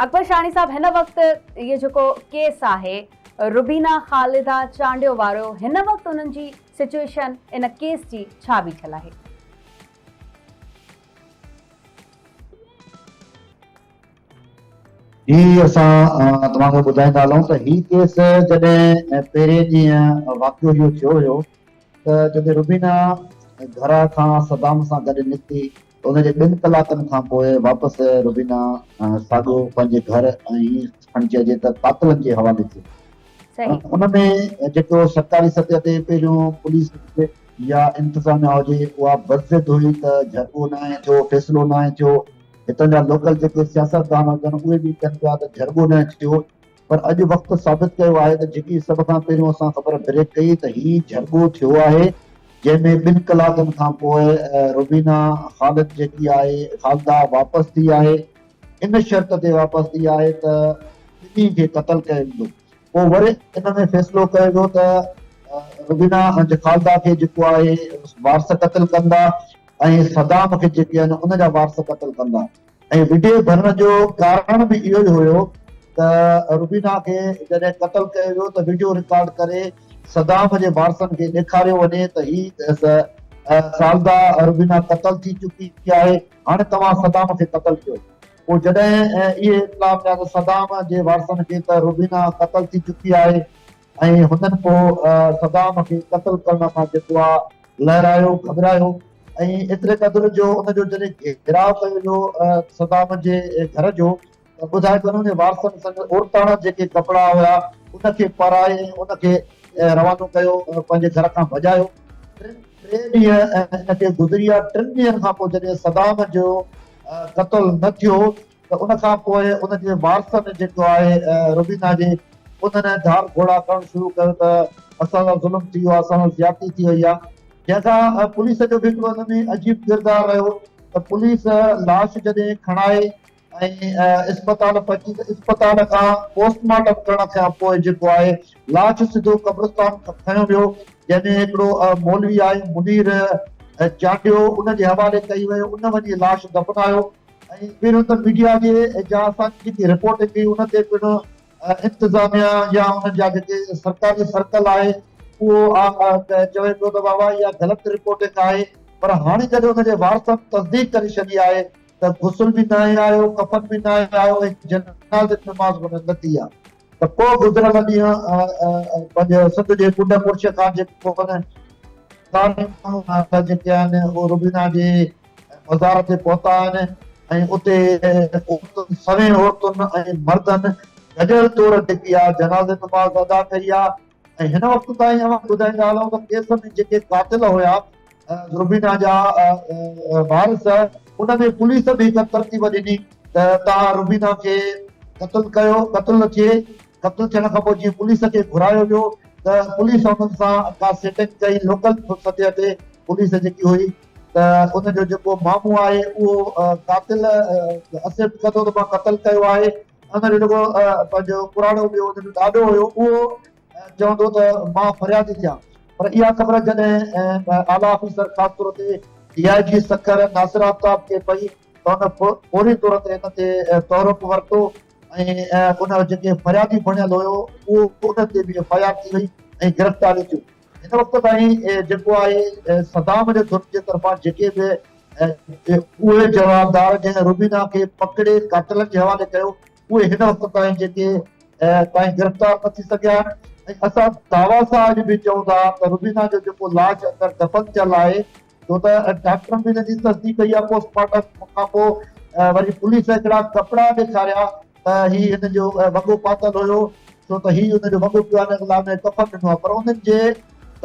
اڪبر شاهاڻي صاحب هن وقت اهو جيڪو ڪيس آهي روبينا خالده چانڊيو وارو هن وقت انهن جي سچوئيشن ان ڪيس جي ڇا بيٺل آهي؟ هي اسان توهان کي ٻڌائيندا هلون ته هي ڪيس جڏهن پهرين ڏينهن واقعو اهو ٿيو هيو ته جڏهن روبينا گهر کان صدام سان گڏ نڪتي ته ان جي ٻن ڪلاڪن کان پوء واپس روبينا ساڳيو پنهنجي گهر ۽ کڻي چئجي ته قاتلن جي حوالي ٿي. ان ۾ جيڪو سرڪاري سطح تي پهريون پوليس هجي يا انتظاميا هجي اها برضد هئي ته جهڳو ناهي ٿيو، فيصلو ناهي ٿيو، هتان جا لوڪل جيڪي سياستدان هجن اهي به چون پيا ته جهڳو ناهي ٿيو پر اڄ وقت ثابت ڪيو آهي ته جيڪي سڀ کان پهريون اسان خبر بريڪ ڪئي ته هي جهڳو ٿيو آهي جنهن ۾ ٻن ڪلاڪن کان پوء روبينا خالد جيڪي آهي خالده واپس ٿي آهي ان شرط تي واپس ٿي آهي ته ٻنهي کي قتل ڪيو ويندو پوء وري ان ۾ فيصلو ڪيو ويو ته روبينا خالده کي جيڪو آهي وارث قتل ڪندا ۽ صدام کي جيڪي آهن ان جا وارث قتل ڪندا ۽ وڊيو ڀرڻ جو ڪارڻ به اهو ئي هيو ته روبينا کي جڏهن قتل ڪيو ويو ته وڊيو رڪارڊ ڪري صدام جي وارثن کي ڏيکاريو وڃي ته هي سالده روبينا قتل ٿي چڪي آهي هاڻي توهان صدام کي قتل ڪيو. پوء جڏهن اهي اطلاع مليا ته صدام جي وارثن کي ته روبينا قتل ٿي چڪي آهي ۽ هنن پوء صدام کي قتل ڪرڻ کان جيڪو آ لهرايو گهٻرايو ۽ ايتري قدر جو ان جو جڏهن گهيراء ڪيو ويو صدام جي گهر جو ته ٻڌائي ته انهن جي وارثن سنگ عورتاڻا جيڪي ڪپڙا هيا ان کي پارائي ۽ ان کي روانو ڪيو پنهنجي گهر کان ڀڄايو. ٽي ڏينهن ان کي گذري ويا ٽن ڏينهن کان پوء جڏهن صدام جو قتل نه ٿيو ته ان کان پوء ان جي وارثن جيڪو آهي روبينا جي انهن ڌار گهوڙا ڪرڻ شروع ڪيو ته اسان سان ظلم ٿي ويو آهي اسان سان زيادتي ٿي وئي آهي جنهن کان پوليس جو به هڪڙو ان ۾ عجيب ڪردار رهيو ته پوليس لاش جڏهن کڻائي ۽ اسپتال پهتي ته اسپتال کان پوسٽ مارٽم ڪرڻ کان پوء جيڪو آهي لاش سڌو قبرستان کنيو ويو جنهن ۾ هڪڙو مولوي آهي منير چانڊيو ان جي حوالي ڪئي وئي ان وڃي لاش دفنايو ۽ پهريون ته ميڊيا جي جا اسان جي جيڪي رپورٽنگ هئي ان تي پڻ انتظاميا يا انهن جا جيڪي سرڪاري سرڪل آهي اهو چوي پيو ته بابا اها غلط رپورٽنگ آهي پر هاڻي جڏهن ان جي وارثن تصديق ڪري ڇڏي آهي ته غسل به ناهي آيو ڪفن به ناهي آيو ۽ جنازي نماز به نه ٿي آهي ته پوء گذريل ڏينهن پنهنجي سنڌ جي ڪنڊ ڪڙڇ کان جيڪو جيڪي آهن اهو روبينا جي مزار تي پهتا آهن ۽ اتي عورتن سوين عورتن ۽ مردن گڏيل طور جيڪي آهي جنازي نماز ادا ڪئي آهي ۽ هن وقت تائين اوهان ٻڌائيندا هلون ته ڪيس ۾ جيڪي قاتل هيا روبينا جا وارث ان ۾ پوليس به هڪ ترتيب ڏني ته توهان روبينا کي قتل ڪيو قتل نه ٿئي قتل ٿيڻ کان پوء جيئن پوليس کي گهرايو ويو ته پوليس انهن سان ڪا سيٽنگ ڪئي لوڪل سطح تي پوليس جيڪي هئي ته ان جو جيڪو مامو آهي اهو قاتل اسيپٽ ڪندو ته مان قتل ڪيو آهي ان جو جيڪو پنهنجو پراڻو ٻيو ان جو ڏاڏو هيو اهو چوندو ته مان فريادي ٿيان پر اها خبر جڏهن اعليٰ آفيسر خاص طور تي D I G Sukkur Nasir Aftab کي پئي ته ان فوري طور تي ان تي تحرڪ ورتو ۽ ان جيڪي فريادي بڻيل هيو اهو ان تي به ايف I R ٿي وئي ۽ گرفتاريون ٿيون هن وقت تائين جيڪو آهي صدام جي ڌر جي طرفان جيڪي به اهي جوابدار جنهن روبينا کي پڪڙي قاتلن جي حوالي ڪيو اهي هن وقت تائين جيڪي تائين گرفتار نه ٿي سگهيا آهن ۽ اسان دعويٰ سان اڄ به چئون ٿا ته روبينا جو جيڪو لاش اندر دفن ٿيل آهي ڇو ته ڊاڪٽرن به ان جي تصديق ڪئي آهي پوسٽ مارٽم کان پوء وري پوليس هڪڙا ڪپڙا ڏيکاريا ته هي هن جو وڳو پاتل هيو ڇو ته هي ان جو وڳو پيو آهي ان لاء هن ڪفن ڏنو آهي پر انهن جي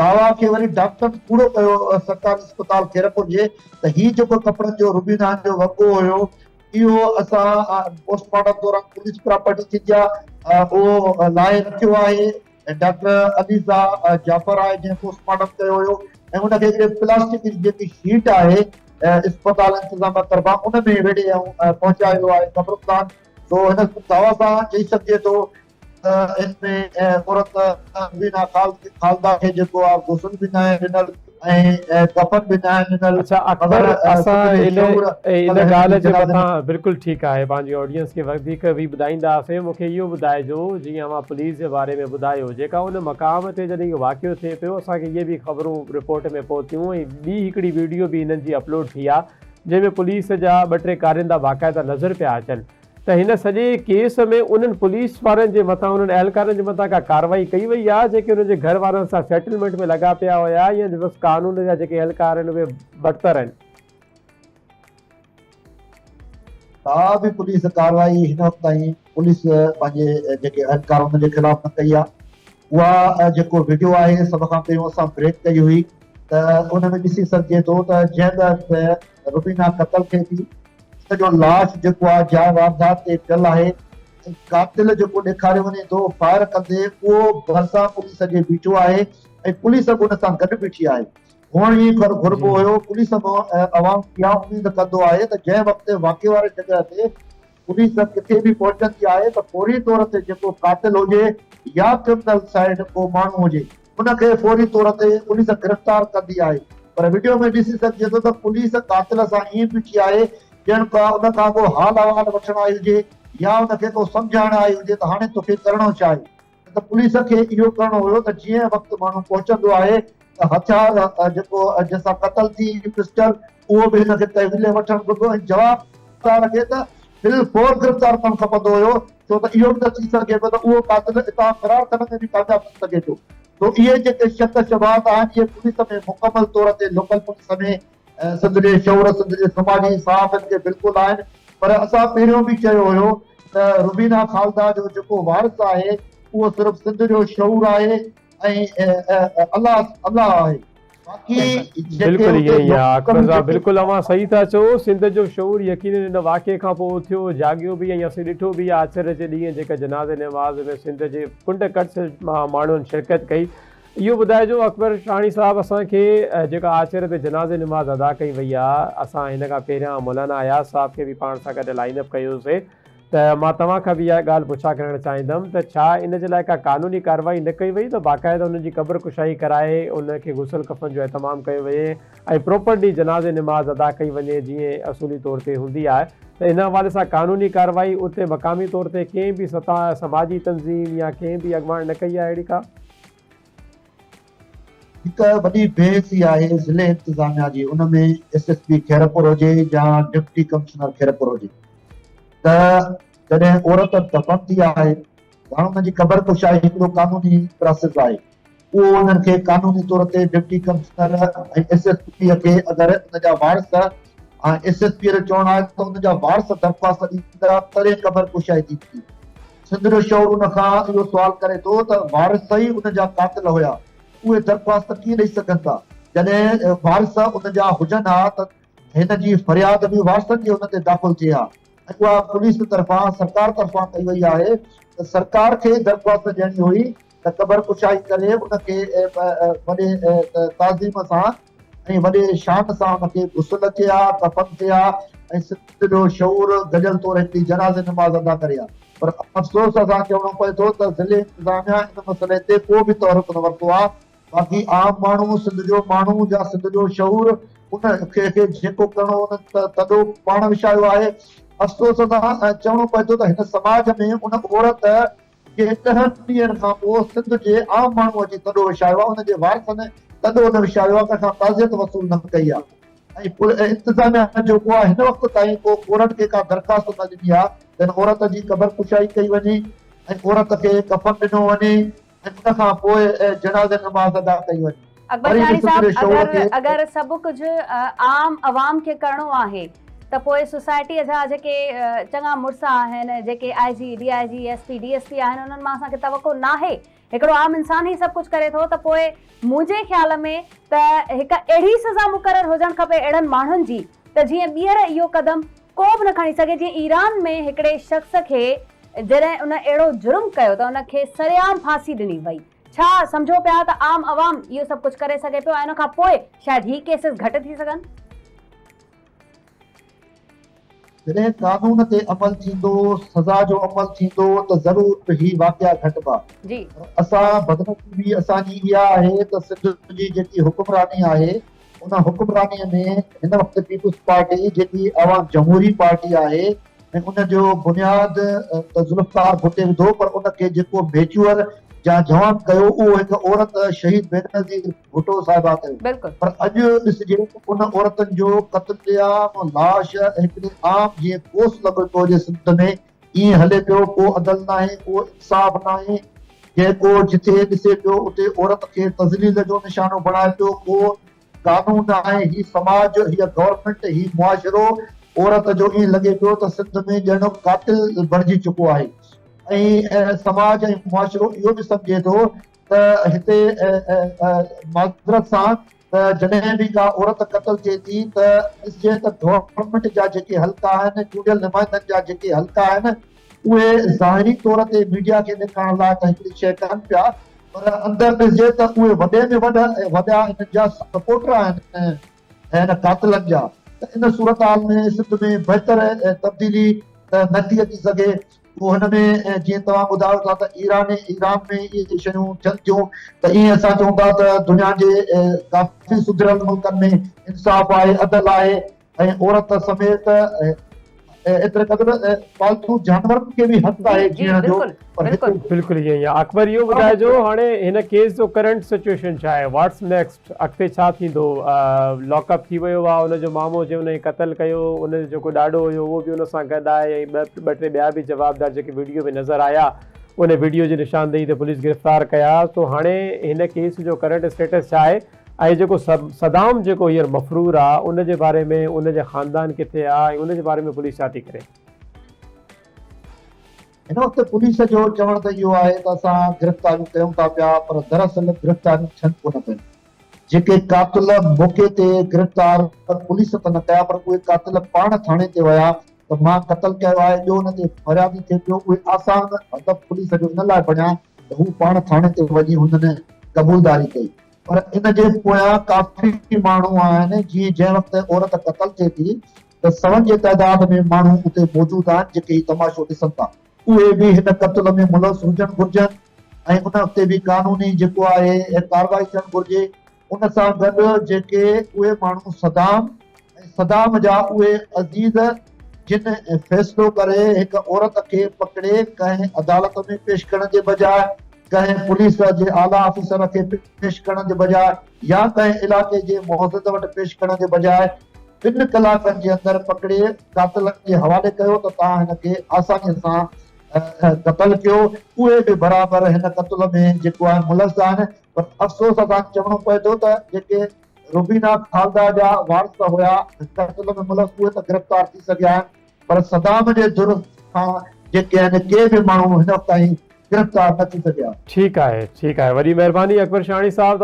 دعويٰ کي وري ڊاڪٽرن ڪوڙو ڪيو سرڪاري اسپتال خيرپور جي ته هي جيڪو ڪپڙن جو روبينا جو وڳو هيو اهو اسان پوسٽ مارٽم دوران پوليس پراپرٽي ٿيندي آهي اهو لاهي رکيو آهي ڊاڪٽر عليزا جعفر آهي جنهن پوسٽ مارٽم ڪيو هيو ۽ ان کي هڪڙي پلاسٽڪ جي جيڪي شيٽ آهي اسپتال انتظاميا طرفان ان ۾ ويڙهي ۽ پهچايو ويو آهي قبرستان سو هن دعويٰ سان چئي سگهجي ٿو ته ان ۾ عورت روينا خالده کي جيڪو آهي غسل به ناهي ڏنل. ۽ ڪفن به ناهن ڏنل. اڇا اڪبر اسان ان ان ڳالهه جي مٿان بلڪل ٺيڪ آهي پنهنجي آڊينس کي وڌيڪ به ٻڌائينداسين مون کي اهو ٻڌائجو جيئن اوهان پوليس جي باري ۾ ٻڌايو جيڪا ان مقام تي جڏهن اهو واقعو ٿئي پيو اسان کي اهي به خبرون رپورٽ ۾ پهتيون ۽ ٻي هڪڙي ويڊيو به انهن جي اپلوڊ ٿي آهي جنهن ۾ پوليس جا ٻه ٽي ڪارندا باقاعده نظر پيا اچن ته هن سڄي ڪيس ۾ انهن پوليس وارن جي مٿان انهن اهلڪارن جي مٿان ڪا ڪارروائي ڪئي وئي آهي جيڪي انهن جي گهر وارن سان سيٽلمينٽ ۾ لڳا پيا هيا يا بس قانون جا جيڪي اهلڪار آهن اهي برتر آهن. ڪا به پوليس ڪارروائي هن وقت تائين پوليس پنهنجي جيڪي اهلڪار انهن جي خلاف نه ڪئي آهي اها جيڪو وڊيو آهي سڀ کان پهريون اسان بريڪ ڪئي هئي ته ان ۾ ڏسي سگهجي ٿو ته جنهن به هنڌ روبينا قتل ٿئي ٿي ان جو لاش جيڪو آهي جاء واردات تي پيل آهي ۽ قاتل جيڪو ڏيکاريو وڃي ٿو فائر ڪندي اهو ڀرسان پوليس جي بيٺو آهي ۽ پوليس به ان سان گڏ بيٺي آهي. هئڻ ائين گهربو هيو پوليس مان عوام اها اميد ڪندو آهي ته جنهن وقت واقعي واري جڳهه تي پوليس ڪٿي به پهچندي آهي ته فوري طور تي جيڪو قاتل هجي يا ڪرمنل سائيڊ ڪو ماڻهو هجي ان کي فوري طور تي پوليس گرفتار ڪندي آهي پر وڊيو ۾ ڏسي سگهجي ٿو ته پوليس قاتل سان ائين بيٺي آهي ڄڻ ڪا ان کان ڪو حال احوال وٺڻ آئي هجي يا ان کي ڪو سمجهائڻ آئي هجي ته هاڻي توکي ڪرڻو ڇا آهي نه ته پوليس کي اهو ڪرڻو هيو ته جيئن وقت ماڻهو پهچندو آهي ته هٿيار جيڪو جنهن سان قتل ٿي پسٽل اهو به هن کي تحويل وٺڻ گهربو ۽ جوابدار کي ته في الفور گرفتار ڪرڻ کپندو هيو ڇو ته اهو به ته ٿي سگهي پيو ته اهو قاتل اتان فرار ٿيڻ ۾ به ڪامياب ٿي سگهي ٿو سو اهي جيڪي شڪ شبهات آهن اهي پوليس ۾ مڪمل طور تي لوڪل پوليس ۾ سنڌ جي شعور، سنڌ جي سماجي صحافين کي بلڪل آهن پر اسان پهريون به چيو هيو ته روبينا خالده جو جيڪو وارث آهي اهو صرف سنڌ جو شعور آهي ۽ الله الله آهي باقي جيڪي بلڪل اتي ائين ئي آهي اڪبر لوڪل صاحب جيڪي بلڪل اوهان صحيح ٿا چئو سنڌ جو شعور يقينن ان واقعي کان پوء اٿيو جاڳيو به ۽ اسين ڏٺو به آچر جي ڏينهن جيڪا جنازي نماز ۾ سنڌ جي ڪنڊ ڪڙڇ مان ماڻهن شرڪت ڪئي اهو ٻڌائجو اڪبر شاهاڻي صاحب اسان کي جيڪا آچر تي جنازي نماز ادا ڪئي وئي آ اسان هن کان پهريان مولانا اياز صاحب کي به پاڻ سان گڏ لائين اپ ڪيو سي ته مان توهان کان به اها ڳالهه پڇا ڪرڻ چاهيندم ته ڇا ان جي لاء ڪا قانوني ڪارروائي نه ڪئي وئي ته باقاعده انهن جي قبر ڪشائي ڪرائي ان کي غسل ڪفن جو اهتمام ڪيو وڃي ۽ پراپرلي جنازي نماز ادا ڪئي وڃي جيئن اصولي طور تي هوندي آهي ته ان حوالي سان قانوني ڪارروائي اتي مقامي طور تي ڪنهن به سطح سماجي تنظيم يا ڪنهن به اڳواڻ نه ڪئي آهي اهڙي ڪا. هڪ وڏي بي حسي آهي ضلعي انتظاميا جي ان ۾ ايس ايس پي خيرپور هجي يا ڊپٽي ڪمشنر خيرپور هجي ته جڏهن عورت دفن ٿي آهي ته هاڻ ان جي قبر ڪشائي هڪڙو قانوني پراسيس آهي اهو انهن کي قانوني طور تي deputy commissioner ۽ S S P کي اگر ان جا وارث ۽ ايس ايس پي جو چوڻ آهي ته ان جا وارث درخواست ڏيندا تڏهن قبر ڪشائي ٿيندي. سنڌ جو شعور ان کان اهو سوال ڪري ٿو ته وارث ئي ان جا قاتل هيا، اهي درخواست ڪيئن ڏئي سگهن ٿا؟ جڏهن وارث ان جا هجن ها ته هن جي فرياد به وارثن جي ان تي داخل ٿئي ها ۽ اها پوليس طرفان سرڪار طرفان ڪئي وئي آهي ته سرڪار کي درخواست ڏيڻي هئي ته قبر ڪشائي ڪري ان کي وڏي تعظيم سان ۽ وڏي شان سان ان کي غسل اچي ها، ڪفن ٿئي ها ۽ سنڌ جو شعور گڏيل طور هڪڙي جنازي نماز ادا ڪري ها پر افسوس سان چوڻو پئي ٿو ته ضلعي انتظاميا ان مسئلي تي ڪو به تحرڪ نه ورتو آهي باقي عام ماڻهو سنڌ جو ماڻهو يا سنڌ جو شعور ان کي جيڪو ڪرڻو ان تڏو پاڻ وڇايو آهي افسوس سان چوڻو پئي ٿو ته هن سماج ۾ ان عورت جي ڏهن ڏينهن کان پوء سنڌ جي عام ماڻهو اچي تڏو وڇايو آهي، ان جي وارثن تڏو نه وڇايو آهي، ڪنهن کان تعزيت وصول نه ڪئي آهي ۽ انتظاميا جيڪو آهي هن وقت تائين ڪو ڪورٽ کي ڪا درخواست نه ڏني آهي ته هن عورت جي قبر ڪشائي ڪئي وڃي ۽ عورت کي ڪفن ڏنو وڃي ۽ ان کان پوء جنازي نماز ادا ڪئي وڃي. اڪبر وري شاهاڻي به سنڌ صاحب جي شعور اگر کي. اگر سڀ ڪجهه عام عوام کي ڪرڻو آهي ته پوء سوسائٽيء جا جيڪي چڱا مڙس آهن جيڪي I G D I G S P D S P آهن انهن مان اسان کي توقع ناهي هڪڙو عام انسان هي سڀ ڪجهه ڪري ٿو ته پوء منهنجي خيال ۾ ته هڪ اهڙي سزا مقرر هجڻ کپي اهڙن ماڻهن جي ته جيئن ٻيهر اهو قدم ڪو به نه کڻي سگهي جيئن ايران ۾ هڪڙي شخص کي جڏهن ان اهڙو جرم ڪيو ته ان کي سرعام ڦاسي ڏني وئي. ڇا سمجهو پيا ته عام عوام اهو سڀ ڪجهه ڪري سگهي پيو ۽ ان کان پوء شايد هي ڪيسز گهٽ ٿي سگهن؟ جڏهن قانون تي عمل ٿيندو، سزا جو عمل ٿيندو ته ضرور هي واقعا گهٽبا. پر اسان بدنصيبي اسان جي اها آهي ته سنڌ جي جيڪي حڪمراني آهي ان حڪمراني ۾ هن وقت پيپلز پارٽي جيڪي عوام جمهوري پارٽي آهي ۽ ان جو بنياد ته ذوالفقار ڀٽي وڌو پر ان کي جيڪو ميچوئر يا جوان ڪيو اهو هڪ عورت شهيد بينظير ڀٽو صاحبه ڪيو پر اڄ ڏسجي ته ان عورتن جو قتل عام لاش هڪڙي عام جيئن ڪوس لڳو پيو هجي سنڌ ۾ ائين هلي پيو ڪو عدل ناهي ڪو انصاف ناهي جنهن ڪو جٿي ڏسي پيو اتي عورت کي تذليل جو نشانو بڻائي پيو ڪو قانون ناهي هي سماج هي گورنمينٽ هي معاشرو عورت جو ائين لڳي پيو ته سنڌ ۾ ڄڻ قاتل بڻجي چڪو آهي ۽ سماج ۽ معاشرو اهو به سمجهي ٿو ته هتي معذرت سان ته جڏهن به ڪا عورت قتل ٿئي ٿي ته ڏسجي ته گورنمينٽ جا جيڪي حلقا آهن چونڊيل نمائندن جا جيڪي حلقا آهن اهي ظاهري طور تي ميڊيا کي ڏيکارڻ لاء ته هڪڙي شيء ڪن پيا پر اندر ڏسجي ته اهي وڏي ۾ وڏا وڏا انهن جا سپورٽر آهن هن قاتلن جا ته ان صورتحال ۾ سنڌ ۾ بهتر تبديلي ته نه ٿي اچي سگهي پوء هن ۾ جيئن توهان ٻڌايو ٿا ته ايران ايران ۾ اهي شيون ٿين ٿيون ته ائين اسان چئون ٿا ته دنيا جي ڪافي سڌريل ملڪن ۾ انصاف آهي عدل آهي ۽ عورت سميت ايتري قدر پالتو جانورن کي به حق آهي جيئڻ جو پر هتي بلڪل ائين ئي آهي اڪبر اهو ٻڌائجو هاڻي هن ڪيس جو ڪرنٽ سچوئيشن ڇا آهي واٽس نيڪسٽ اڳتي ڇا ٿيندو لاڪ اپ ٿي ويو آهي ان جو مامو جنهن ان کي قتل ڪيو ان جو جيڪو ڏاڏو هيو اهو به ان سان گڏ آهي ۽ ٻه ٽي ٻيا به جوابدار جيڪي وڊيو ۾ نظر آيا ان وڊيو جي نشاندهي تي پوليس گرفتار ڪيا سو هاڻي هن ڪيس جو ڪرنٽ اسٽيٽس ڇا آهي ۽ جيڪو صدام جيڪو هينئر مفرور آ ان جي باري ۾ ان جي خاندان ڪٿي آ ۽ ان جي باري ۾ پوليس ڇا ٿي ڪري؟ هن وقت پوليس جو چوڻ ته اهو آهي ته اسان گرفتاريون ڪيون ٿا پيا پر دراصل گرفتاريون ٿين ڪونه پيون. جيڪي قاتل موقعي تي گرفتار پوليس ته نه ڪيا پر اهي قاتل پاڻ ٿاڻي تي ويا ته مان قتل ڪيو آهي ٻيو ان تي فريادي ٿئي پيو اهي آسان هدف پوليس جو ان لاء بڻيا ته هو پاڻ ٿاڻي تي وڃي هنن قبولداري ڪئي. پر ان جي پويان ڪافي ماڻهو آهن جيئن جنهن وقت عورت قتل ٿئي ٿي ته سون جي تعداد ۾ ماڻهو اتي موجود آهن جيڪي هي تماشو ڏسن ٿا اهي به هن قتل ۾ ملوث هجڻ گهرجن ۽ ان تي به قانوني جيڪو آهي ڪارروائي ٿيڻ گهرجي ان سان گڏ جيڪي اهي ماڻهو صدام ۽ صدام جا اهي عزيز جن فيصلو ڪري هڪ عورت کي پڪڙي ڪنهن عدالت ۾ پيش ڪرڻ جي بجاء ڪنهن پوليس جي اعليٰ آفيسر کي پيش ڪرڻ جي بجاء يا ڪنهن علائقي جي معزز وٽ پيش ڪرڻ جي بجاء ٻن ڪلاڪن جي اندر پڪڙي قاتلن جي حوالي ڪيو ته توهان هن کي آساني سان قتل ڪيو اهي به برابر هن قتل ۾ جيڪو آهي ملوث آهن پر افسوس سان چوڻو پئي ٿو ته جيڪي روبينا خالده جا وارث هيا قتل ۾ ملوث اهي ته گرفتار ٿي سگهيا آهن پر صدام جي ڌر کان جيڪي آهن ڪي به ماڻهو هن وقت تائين گرفتار نه ٿي سگهيا. ٺيڪ آهي ٺيڪ آهي وڏي مهرباني اڪبر شاهاڻي صاحب.